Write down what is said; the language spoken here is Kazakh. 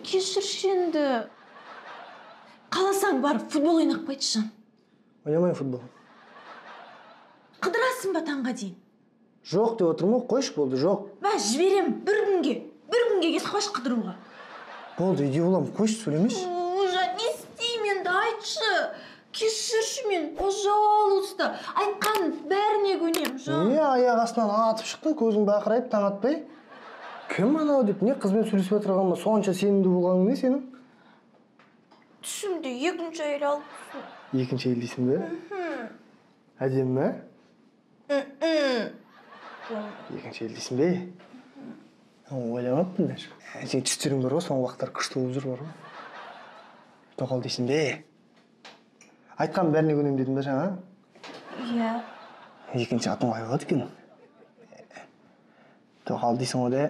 Кешірші енді. Қаласаң барып футбол ойнап қайтшы. Ойнамаймын футбол. Қыдырасың ба таңға дейін? Жоқ деп отырмын ғой, қойшы болды, жоқ. Мә, жіберем бір күнге. Бір күнге кетіп қойшы қыдыруға. Болды, үйде боламын, қойшы, сөйлемеші. Жан, не істеймін енді, айтшы. Кешірші мен, пожалуйста. Айтқан бәріне көнем, жан. Не аяқ астынан атып шықтың, көзің бақырайып, таң атпай? Кім анау деп, не қызбен сөйлесіп отырған ба? Сонша сенімді болғаның не сенің? Түсімде екінші әйел алыпсың. Екінші әйел дейсің бе? Әдемі ме? Екінші әйел дейсің бе? Ойламаппын даже. Сенің түстерің бар ғой, соңғы уақыттар күшті болып жүр бар ғой. Тоқал дейсің бе? Айтқан бәріне көнемін дедің бе жаңа? Иә. Екінші атың қалай болады екен? Тоқал дейсің ғой де.